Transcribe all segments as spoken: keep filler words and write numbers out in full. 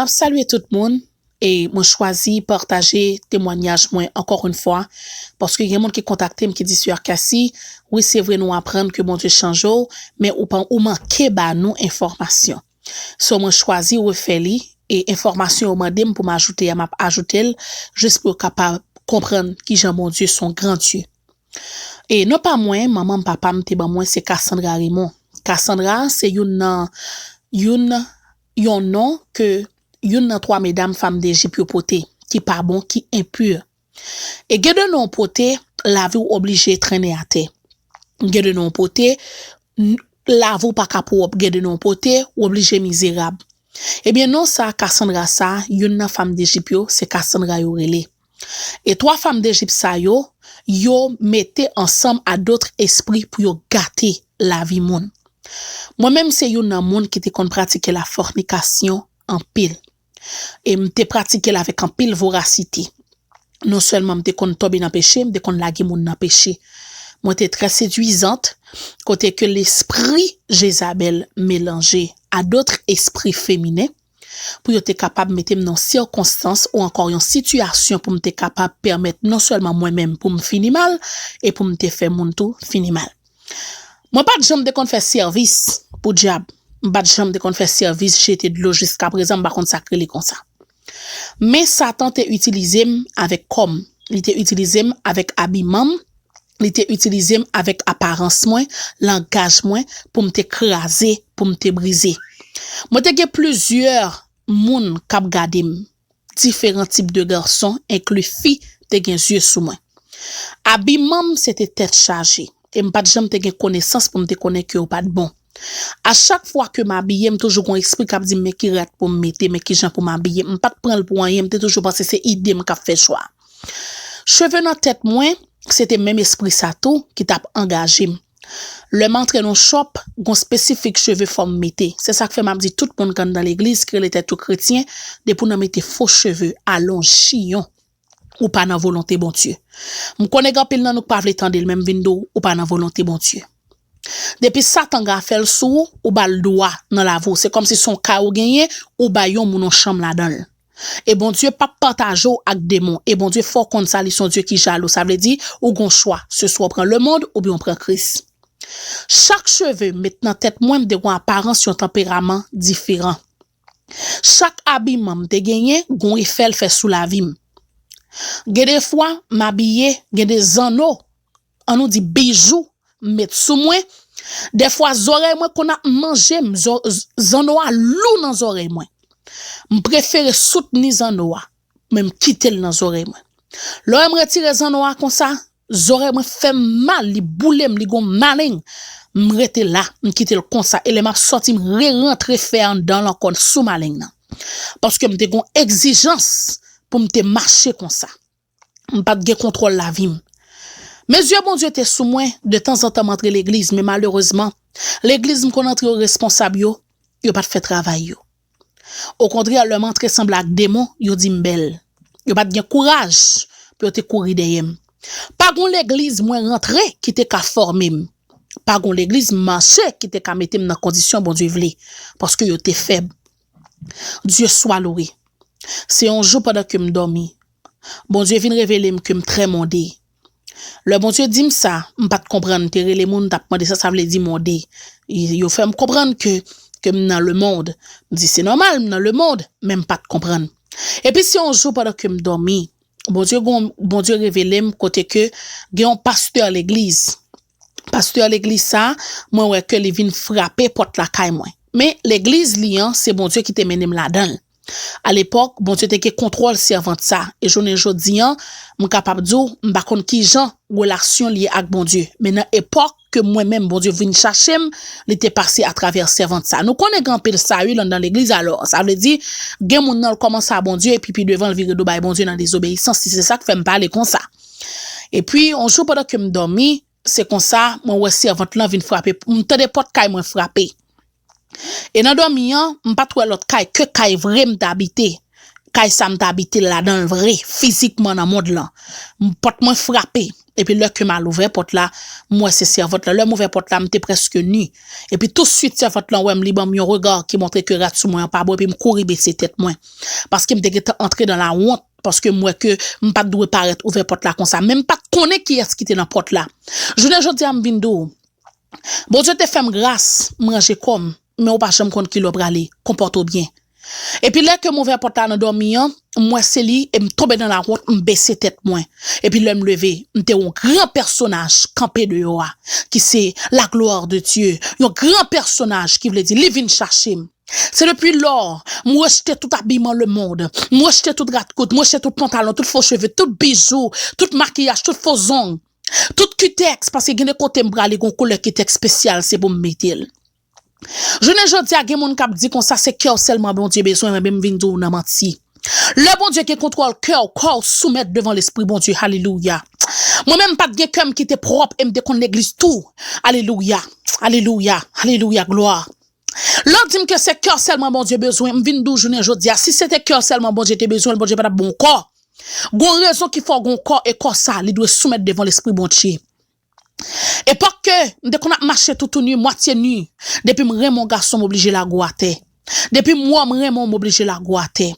Ap salye tout moun, e mwen chwazi pataje temwanyaj mwen ankò yon fwa, paske gen moun ki kontakte m ki di, Sè Cassie, wi, se vre, nou aprann ke Bondye chanje w, men ou pa, ou manke ba nou enfòmasyon. So, mwen chwazi refè li, e enfòmasyon yo mande m pou m ajoute a, m ap ajoute l, jis pou yo kapab konprann kijan Bondye se yon gran Dye. E non pa mwen, manman m, papa m te ban mwen, se Cassandra Raymond. Cassandra se youn nan, youn, yon non ke youn nan twa medam fanm Dejip yo pote, ki pa bon, ki enpi. E gen de non w pote, lavi w oblije trennen atè. Gen de non w pote, n-, lavi w pa ka pwòp. Gen de non w pote, w oblije mizerab. Ebyen, non sa, Cassandra sa, youn nan fanm Dejip yo, se Cassandra yo rele. E twa fanm Dejip sa yo, yo mete ansanm a dòt espri pou yo gate lavi moun. Mwen menm, se youn nan moun ki te konn pratike lafònikasyon anpil. E m te pratike l avèk anpil vorasite. Non sèlman m te konn tonbe nan peche, m te konn lage moun nan peche. Mwen te trè sedwizant, kote ke lespri Jezabèl melanje a dòt espri feminen, pou yo te kapab mete m nan yon sikonstans ou ankò yon sitiyasyon pou m te kapab pèmèt non sèlman mwen menm pou m fini mal, e pou m te fè moun tou fini mal. Mwen pa t janm te konn fè sèvis pou dyab. M pa t janm te konn fè sèvis jete dlo jiska prezan, m pa konn sa k rele konsa. Men Satan te itilize m avèk kò m. Li te itilize m avèk abiman m. Li te itilize m avèk aparans mwen, langaj mwen, pou m te kraze, pou m te brize. Mwen te gen plizyè moun k ap gade m. Diferan tip de gason, enkli fi, te gen zye sou mwen. Abiman m, se te tèt chaje. E m pa t janm te gen konesans pou m te konnen ke yo pa t bon. A chak fwa ke m abiye, m toujou gon espri k ap di m, men ki rad pou m mete, men kijan pou m abiye. M pa t pran l pou anyen, m te toujou panse se ide m k ap fè chwa. Cheve nan tèt mwen, se te menm espri sa tou ki t ap angaje m. Lè m antre nan shop, gon espesifik cheve fò m mete. Se sa k fè m ap di tout moun k anndan legliz, ki rele tèt yo kretyen, depi w nan mete fo cheve, alon, chiyon, ou pa nan volonte Bondye. M konnen gen anpil nan nou k pa vle tande l, men m vin di w, ou pa nan volonte Bondye. Depi Satan gen afè l sou ou, ou ba l dwa nan lavi w. Se kòmsi se yon kay ou genyen, ou bay yon moun yon chanm ladan l. E Bondye p ap pataje w ak demon. E Bondye fè w konn sa, li se yon Dye ki jalou. Sa vle di, ou gon chwa. Se swa w pran lemonn oubyen w pran Kris. Chak cheve m met nan tèt mwen, m te gon aparans, yon tanperaman diferan. Chak abiman m te genyen, gon efè l fè sou lavi m. Gen de fwa, m abiye, gen de zanno, ann nou di bijou, m met sou mwen. Dèfwa, zòrèy mwen konn ap manje m, zò-, z-, zanno a lou nan zòrèy mwen. M prefere soutni zanno a, men m kite l nan zòrèy mwen. Lè w wè m retire zanno a konsa, zòrèy mwen fè m mal, li boule m, li gon maleng. M rete la, m kite l konsa. E lè m ap sòti, m rerantre fè anndan l ankò sou maleng nan. Paske m te gon egzijans pou m te mache konsa. M pa t gen kontwòl lavi m. Men zye Bondye te sou mwen, de tanzantan m antre legliz, men malerezman, legliz m konn antre yo, responsab yo, yo pa t fè travay yo. Okontrè, lè m antre sanble ak demon, yo di m bèl. Yo pa t gen kouraj pou yo te kouri dèyè m. Pa gon legliz mwen rantre ki te ka fòme m. Pa gon legliz m mache ki te ka mete m nan kondisyon Bondye vle, paske yo te fèb. Dye swa lowe. Se yon jou pandan ke m dòmi, Bondye vin revele m ke m trè monde. Lè Bondye di m sa, m pa t konprann, m te rele moun, m t ap mande sa sa vle di monde. Yo fè m konprann ke, ke m nan lemonn. M di se nòmal, m nan lemonn, men m pa t konprann. Epi se yon jou pandan ke m dòmi, Bondye gon, Bondye revele m kote ke gen yon pastè legliz. Pastè legliz sa, mwen wè ke li vin frape pòt lakay mwen. Men legliz li an, se Bondye ki te mennen m ladan l. Alepòk, Bondye te gen kontwòl sèvant sa. E jounen jodi an, m kapab di w, m pa konn kijan relasyon l ye ak Bondye. Men nan epòk ke mwen menm, Bondye vin chache m, li te pase atravè sèvant sa. Nou konnen gen anpil sayi anndan legliz alò. Sa vle di, gen moun nan l kòmanse a Bondye, epi pi devan l vire do bay Bondye nan dezobeyisans. Si se sa k fè m pale konsa. Epi, yon jou pandan ke m dòmi, se konsa, mwen wè sèvant lan vin frape. M tande pòt kay mwen frape. E nan dòmi an, m pa t wè lòt kay ke kay vre m t abite. Kay sa m t abite ladan l vre, fizikman nan mond lan. M, pòt mwen frape. Epi lè ke m al ouvè pòt la, m wè se sèvant la. Lè m ouvè pòt la, m te prèske ni. Epi touswit sèvant lan wè m, li ban m yon rega ki montre ke rad sou mwen an pa bon, epi m kouri bese tèt mwen. Paske m te gentan antre nan lawont, paske m wè ke m pa t dwe parèt ouvè pòt la konsa. Men m pa t konnen kiyès ki te nan pòt la. Jounen jodi a, m vin di w, Bondye te fè m gras, m ranje kò m, men ou pa janm konn kilè w prale, konpòte w byen. Epi lè ke m ouvè pòt la nan dòmi an, m wè se li e m tonbe nan lawont, m bese tèt mwen. Epi lè m leve, m te wè yon gran pèsonaj kanpe deyò a, ki se la gloire de Dieu. Yon gran pèsonaj ki vle di li vin chache m. Se depi lò, m rejte tout abiman lemonn, m rejte tout rad kout, m rejte tout pantalon, tout fo cheve, tout bijou, tout makiyaj, tout fo zong, tout kitèks, paske gen de kote m prale, gen yon koulè kitèks espesyal, se pou m mete l. Jounen jodi a, gen moun k ap di konsa, se kè w sèlman Bondye bezwen, men m vin di w nan manti. Lè Bondye gen kontwòl kè w, kò w soumèt devan Lespri Bondye. Alelouya. Mwen menm, m pa t gen kè m ki te pwòp e m te konn legliz tou. Alelouya. Alelouya. Alelouya. Glwa. Lè w di m ke se kè w sèlman Bondye bezwen, m vin di w jounen jodi a, si se te kè w sèlman Bondye te bezwen, Bondye pa t ap ba w kò. Gon rezon ki fè w gon kò, e kò sa, li dwe soumèt devan Lespri Bondye. Epòk ke m te konn ap mache toutouni, mwatye ni, depi m renmen yon gason, m oblije lage w atè. Depi m wè w, m renmen w, m oblije lage w atè.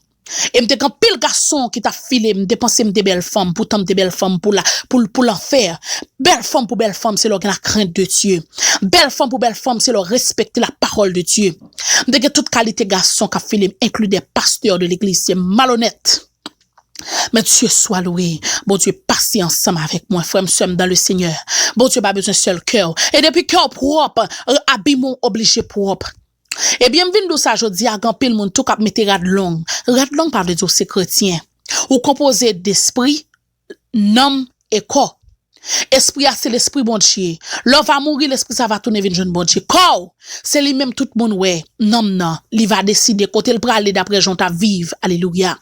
E m te gen anpil gason ki t ap file m, m te panse m te bèl fanm, poutan m te bèl fanm pou la, pou, pou lanfè. Bèl fanm pou bèl fanm, se lè w gen la crainte de Dieu. Bèl fanm pou bèl fanm, se lè w respekte la parole de Dieu. M te gen tout kalite gason k ap file m, inclus des pasteurs de l'église, se malonèt. Men Dieu soit loué. Bondye pase ansanm avèk mwen, frè m, sè m dans le Seigneur. Bondye pa bezwen sèl kè w. E depi kè w pwòp, abiman w oblije pwòp. Ebyen, m vin di w sa jodi a, gen anpil moun tou k ap mete rad long. Rad long pa vle di w se kretyen. Ou konpoze despri, nanm e kò. Espri a se Lespri Bondye. Lè w va mouri, lespri sa va tounen vin jwenn Bondye. Kò w, se li menm tout moun wè, nanm nan, li va deside kote l prale daprè jan w t ap viv. Alelouya.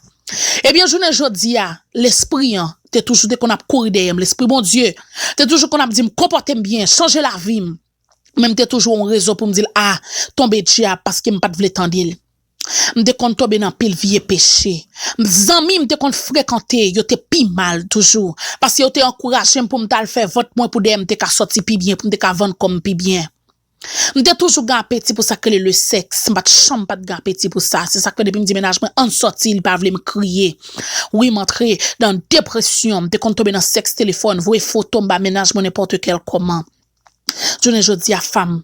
Ebyen, jounen jodi a, lespri an te toujou te konn ap kouri dèyè m. Lespri Bondye te toujou konn ap di m, konpòte m byen, chanje lavi m. Men m te toujou yon rezon pou m di l, a, tonbe dyab, paske m pa t vle tande l. M te konn tonbe nan pil vye peche. Zanmi m te konn frekante, yo te pi mal toujou. Paske yo te ankouraje m pou m t al fè vant mwen pou dèyè m te ka sòti pi byen, pou m te ka vann kò m pi byen. M te toujou gen apeti pou sa k rele le sèks. M pa t janm pa t gen apeti pou sa. Se sa k fè depi m di mennaj mwen, ann sòti, li pa vle, m kriye. Wi, m antre nan depresyon. M te konn tonbe nan sèks telefòn, voye foto m ba mennaj mwen nenpòt kèl kòman. Jounen jodi a, fanm,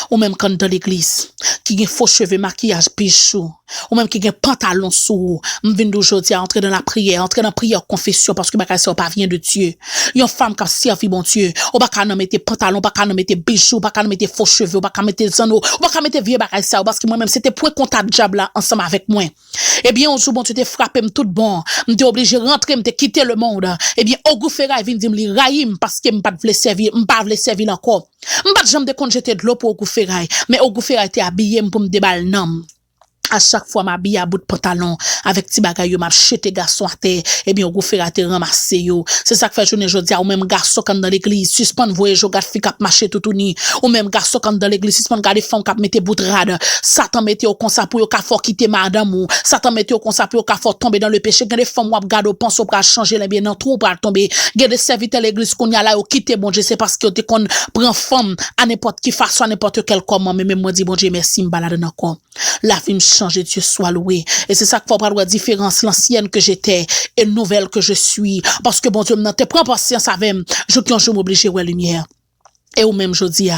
ou menm k anndan legliz, ki gen fo cheve, makiyaj, bijou, ou menm ki gen pantalon sou ou, m vin di w jodi a, antre nan lapriyè, antre nan priyè konfesyon, paske bagay sa yo pa vyen de Dye. Yon fanm k ap sèvi Bondye, ou pa ka nan mete pantalon, ou pa ka nan mete bijou, ou pa ka nan mete fo cheve, ou pa ka mete zanno, ou pa ka mete vye bagay sa yo, paske mwen menm, se te pwen kontak dyab la ansanm avèk mwen. Ebyen, yon jou, Bondye te frape m tout bon. M te oblije rantre, m te kite lemonn. Ebyen, Ogou Feray vin di m li rayi m paske m pa t vle sèvi, m pa vle sèvi l ankò. M pa t janm te konn jete dlo pou Ogou Feray, men Ogou Feray te abiye m pou m te ba l nanm. A chak fwa m abiye a bout pantalon, avèk ti bagay yo, m ap jete gason atè, ebyen, Ogou Feray te ranmase yo. Se sa k fè jounen jodi a, ou menm gason k anndan legliz, sispann voye je w gad fi k ap mache toutouni. Ou menm gason k anndan legliz, sispann gade fanm k ap mete bout rad. Satan mete yo konsa pou yo ka fè w kite madanm ou. Satan mete yo konsa pou yo ka fè w tonbe dans le péché. Gen de fanm w ap gade, w panse w pral chanje l, ebyen nan twou w pral tonbe. Gen de sèvitè legliz kounye a la, yo kite Bondye, se paske yo te konn pran fanm a nenpòt ki fason, a nenpòt kèl kòman. Men menm mwen di Bondye mèsi, m pa ladann ankò. Lavi m chanje, Dieu soit loué. E se sa k fè w pral wè diferans, l'ancienne que j'étais et nouvelle que je suis. Paske Bondye m nan te pran pasyans avè m, jouk yon jou m oblije wè limyè. E ou menm jodi a,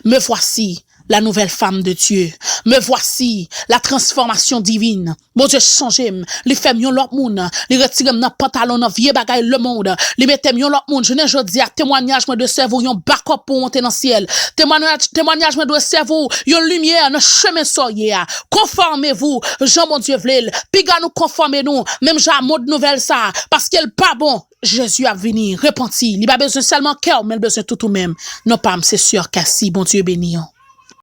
me voici, la nouvelle femme de Dieu. Me voici, la transformation divine. Bondye chanje m, li fè m yon lòt moun, li retire m nan pantalon, nan vye bagay lemonn, li mete m yon lòt moun. Jounen jodi a, temwanyaj mwen dwe sèvi w yon bakòp pou w monte nan syèl. Temwanyaj, temwanyaj mwen dwe sèvi w yon limyè nan chemen sa w ye a. Conformez-vous, jan Bondye vle l. Piga nou konfòme nou, menm jan a mond nouvèl sa a, paske l pa bon. Jezi ap vini, repanti. Li pa bezwen sèlman kè w, men l bezwen tout ou menm. Non pa m, se Sè Cassie, Bondye beni w.